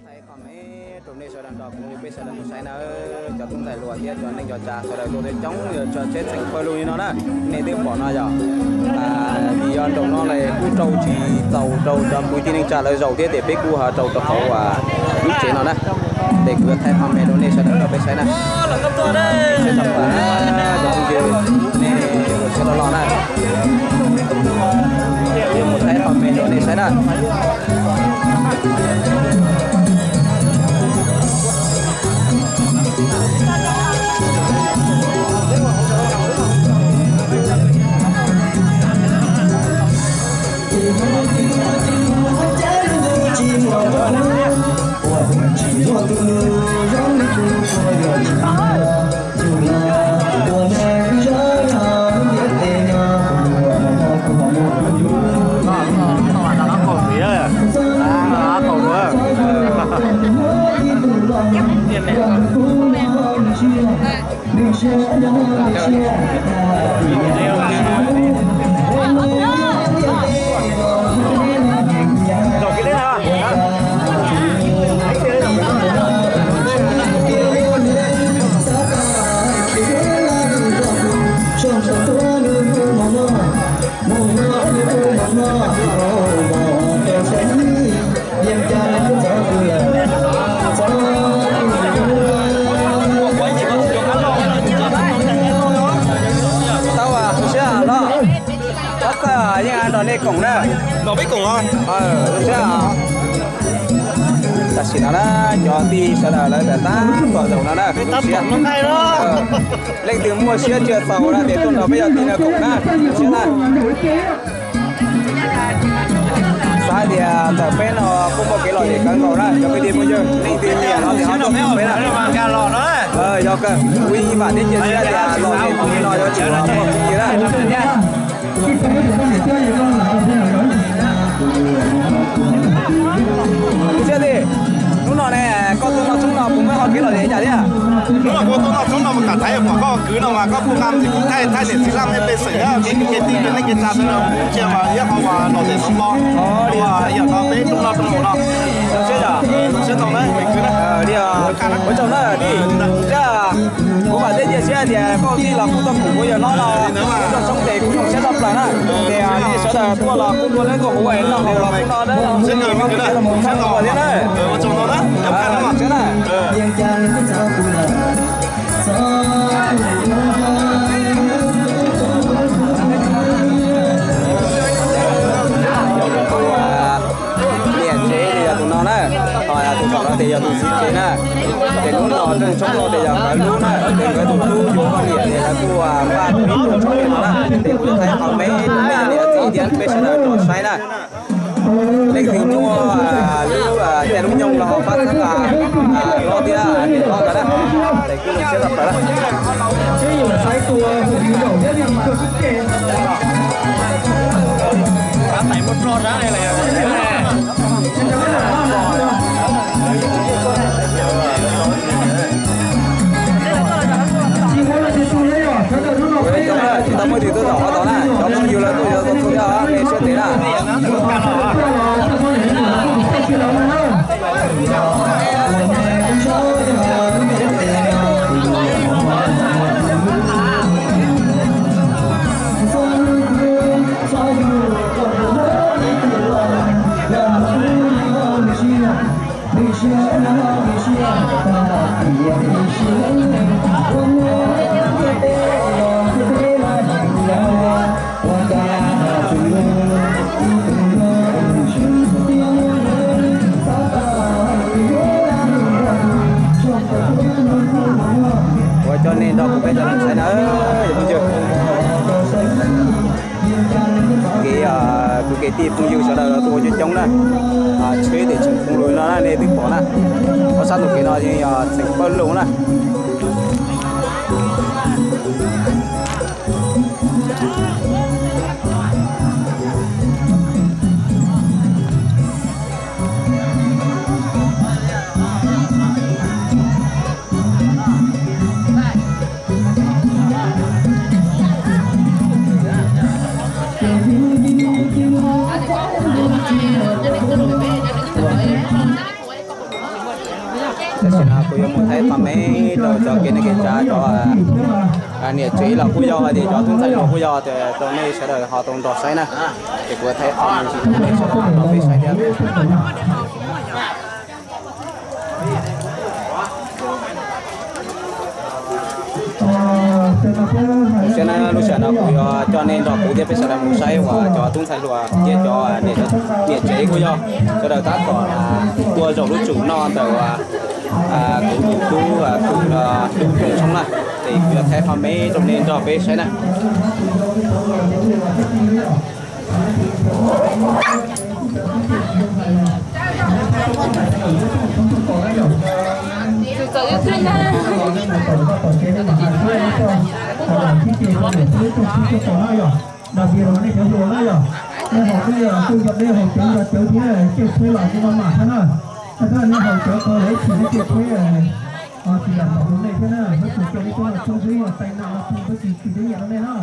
Qhov me rau nej sawv daws nrog kuv peb sawv daws mus saib na, cov tub ntxhais hluas thiab cov neej cov tsa sawv daws tuaj coob coob, yog tso tsheb txheem pawg lug li no na. Nej twb pom no yog vim yog nraum no lawv kuj rau tsis txaus rau cov kwv tij neej tsa lawv zaum thiab ces peb kuj ho rau rau hauv lub tsev no na. Ces kuv yuav thaij qhov me rau nej sawv daws nrog peb saib na. Sawv daws pab na, cov phooj ywg, nej ua siab los los na. Kuv yuav mus thaij qhov me rau nej saib na. Tau, tu siab los, txhob txawj yeej nrog nej koom na. Nrog peb koom os. Tu siab. Tam sim no na, cov tij sawv daws lawv tawm tag nrho zaum no na. Leej twg muaj siab tsiaj txaus na ces tuaj nrog peb cov tij no koom na, tu siab na. Xav tias ntawm peb no kuj muaj kev lom zem kawg nkaus na cov kwv tij phooj ywg, leej twg nyiam no ces ho tuaj koom peb na. Yog kawg, kuv ib vam thiab cia siab tias lom zem li no yuav tsum muaj phooj ywg na. Siab tiag, hnub no ne, koj tuaj noj tshoob no puas muaj qhov kev lom zem cas thiab? Hnub no kuv tuaj noj tshoob no mus kam thaiv pom koj kwv no mas koj kuj nqa mus thaij thaij niam txiv laj mej pej xeem thiab kev kwv kev tij kev neej kev tsa sawv daws mus ntsia mas ib qho uas lom zem xov pob uas yog no peb rau noj rau haus no. Zoo siab yom, zoo siab tau na, ua tsaug na tij. Kuv vam thiab cia siab tias koj tij los kuj tuaj koom kuv yawg hlob no noj tshoob ces kuj zoo siab tshaj plaws na. Ces nej sawv daws tuaj los kuj tuaj leb tuaj kuv noj haus los kuj no na, siab tau thiab na. Zoo siab na. Niam tsev ces yog tus no na, ho tus tom no ces yog tus txiv tsev na. Ces lub no Reej Tshoob no ces yog nkawd lub na, ces nkawd tus tub yuav poj niam ces lawv kuj npaj ib tug tshoob li no na. Ces kuv yuav thaij qhov me rau nej niam txiv thiab peb sawv daws tau saib na. Leej twg muaj lub caij lub nyoog los ho pab txhawb nqa hlob thiab niam hlob ntawd na. Ces kuj zoo siab tshaj plaws na. Tsis tau muaj tus tuaj zaum qhov tod na, cov phooj ywg lawv tuaj yuav txhua txhua thiab, nej siab tes na. Ua cov nej nrog kuv peb cov neeg saib na, phooj ywg. Kev, kuv kwv tij phooj ywg sawv daws los tuaj ua coob coob na. Tsheb ces tseem phoov lug no na, nej twb pom na. Ob sab ntug kev no yog tseem pawg lug na. Tam sim no kuv yuav mus thaij qhov me rau cov kev neej kev tsav, cov niam tsev los kuj yog, hais tias cov tub ntxhais hluas kuj yog, ces rau nej sawv daws ho tau nrog saib na. Ces kuv thaij qhov me ntsis rau nej sawv daws ho nrog peb saib thiab. Lub sij hawm no kuv yuav coj nej nrog kuv thiab peb sawv daws mus saib uas cov tub ntxhais hluas thiab cov niam tsev kuj yog, sawv daws tab tom tuaj zaum lub tsum noj ntawm kuv tus tub, tus tub Rooj Tshoob na. Ces kuv yuav thaij qhov me rau nej nrog peb saib na. Đặc biệt là nej cov hluas na yom, nej haus nej kuj nco deb haus cawv nco cawv thiab, caij tsheb los kuj maj mam thiab na. Thov nej haus cawv tau lawv ib chim nej caij tsheb, tsis yam npaum li nej thiab na, peb tus coj nej tuaj no tshoob xwb, yog tai na no peb tsis tsis teb nyiam rau nej na.